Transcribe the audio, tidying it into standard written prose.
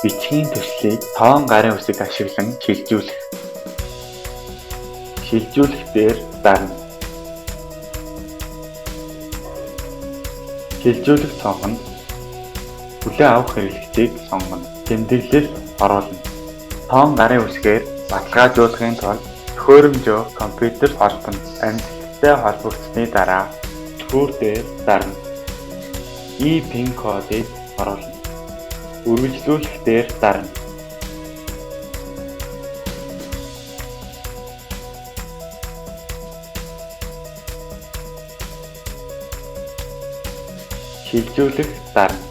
Бичгийн төслийг тоон гарын үсэг ашиглан шилжүүлэх. Шилжүүлэх дээр дарна. Шилжүүлэх цонх нь хүлээн авах хэрэглэгчийг сонгоно. Тэмдэглэл оруулна. Тоон гарын үсгээр баталгаажуулахын тулд төхөөрөмжөө компьютерт холбоно. Амжилттай холбогдсоны дараа түлхүүр дээр дарна. E-PIN кодыг оруулна. Үргэлжлүүлэх дээр дарна. Шилжүүлэх дарна.